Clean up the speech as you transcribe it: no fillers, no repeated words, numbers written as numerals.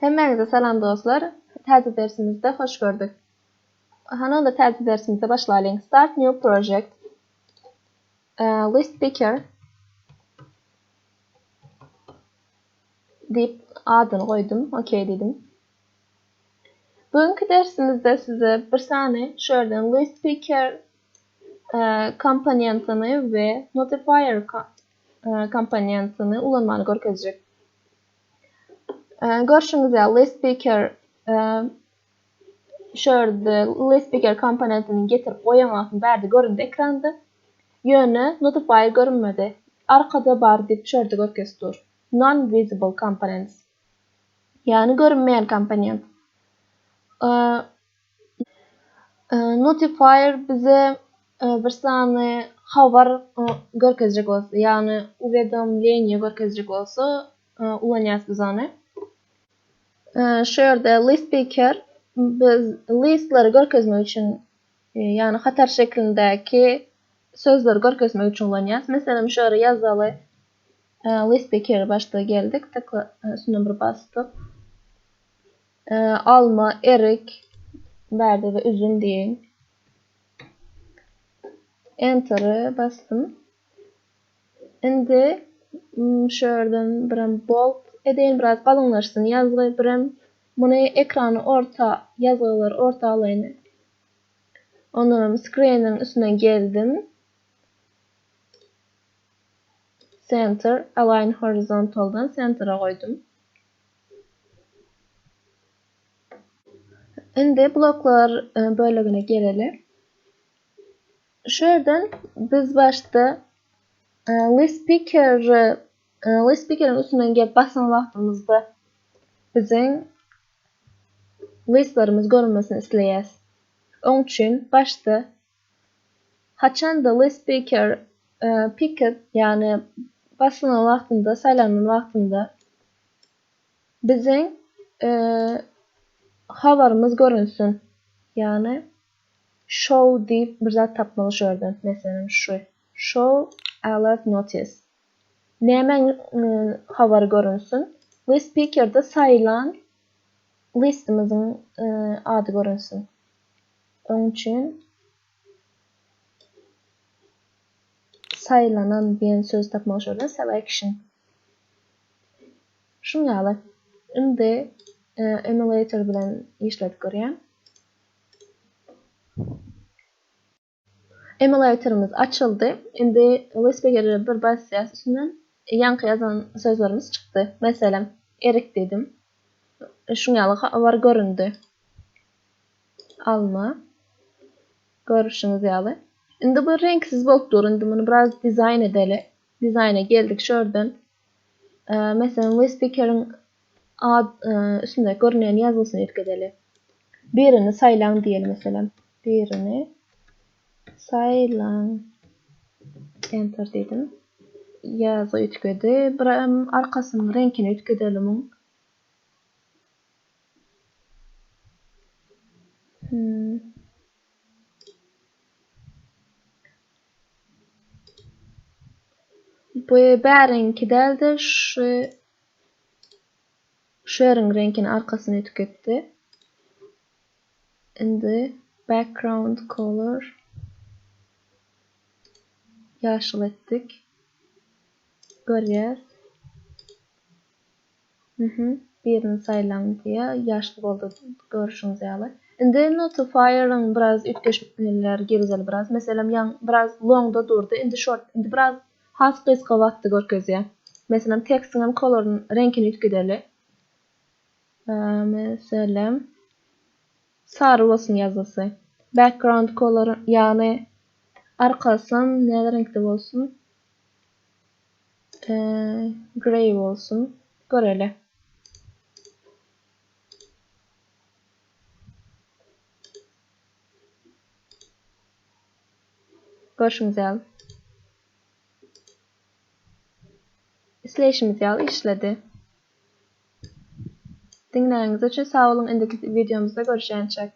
Hemmäňize salam dostlar. Täze dersimizde hoş gördük. Hany onda täze dersimize başlalyň. Start new project. List picker diýip adyny goýdum. OK diýdim. Bugünkü dersimizde size bir sany şu ýerden list picker komponentini we notifier komponentini ulanmany görkezjek. Görşüňiz ýaly list picker şu ýerde list picker komponentini getirip goýan wagtym bärde göründi ekranda. Ýöne notifier görünmedi. Arkada bar diýip şu ýerde görkezip dur. Non-visible components. Ýagny görünmeýän komponent. Notifier bize bir sany habar görkezjek bolsa, ýagny uwedomleniýe görkezjek bolsa ulanýas biz ony. Şu ýerde list picker biz listleri görkezmek üçin, ýagny hatar şeklindäki sözleri görkezmek üçin ulanýas. Meselem, şu ýere ýazaly list picker başda geldik, tıkla üstüne bir basdyk. Alma, erik, bärde-de üzüm diýeýin. Enter-e basdym. Indi şu ýerden birem bold edeýin, biraz galyňlaşsyn ýazgy, birem muny ekrany orta, ýazgylary orta alaýyn. Ondanam screen-iň üstüne geldim. Center, align horizontal-dan center-a goýdum. Indi bloklar bölegine geleli. Şu ýerden biz başda list picker list pickeriň üstünden gelip basan wagtymyzda biziň listlerimiz görünmesini isleýäs. Oň üçin başda haçanda list picker picked ýagny basylan wagtynda saýlanan wagtynda Biziň habarymyz görünsin. Ýagny show diýip bir zat tapmaly şu ýerden. Meselem şu. Show alert notice. Nämäň habary görünsin? List pickerde saýlan listimiziň ady görünsin. Oň üçin saýlanan diýen sözi tapmaly şu ýerden. Selection. Şuň ýaly. Indi emulator bilen işledip görýän. Emulatorymyz açyldy. Indi List-Picker-e bir basýas üstünden. Ýaňky ýazan sözlerimiz çykdy. Meselem, erik diýdim. Şuň ýaly habar göründi. Alma. Görüşüňiz ýaly. Indi bu reňksiz bolup dur. Indi muny biraz dizaýn edeli. Dizaýna geldik şu ýerden. Meselem, List Picker-iň ad üstünde görünýän ýazgysyny üýtgedeli. Birini saýlaň diýeli meselem. Birini saýlaň. Enter diýdim. Ýazgy üýtgedi. Bir arkasynyň reňkini üýtgedeli muň. Hmm. Bu bäriňki däldi, şu şu ýeriň reňkini arkasyny üýtgetdi. Indi background color ýaşyl etdik. Görýäs. Mhm. Birini saýlaň diýýär. Ýaşyl boldy görüşiňiz ýaly. Indi notifier-iň biraz üýtgeşmeler girizeli biraz. Meselem ýaň biraz longda durdy. Indi short indi biraz has gysga wagtda görkezýär. Meselem tekstiň hem color-yny reňkini üýtgedeli. Meselem sary bolsun ýazgysy. Background color ýagny arkasam näme reňkde bolsun? Grey bolsun. Göreli. Görşüňiz ýaly. Isleýşimiz ýaly işledi. Diňläniňiz üçin sag boluň indiki wideomyzda görüşýänçäk.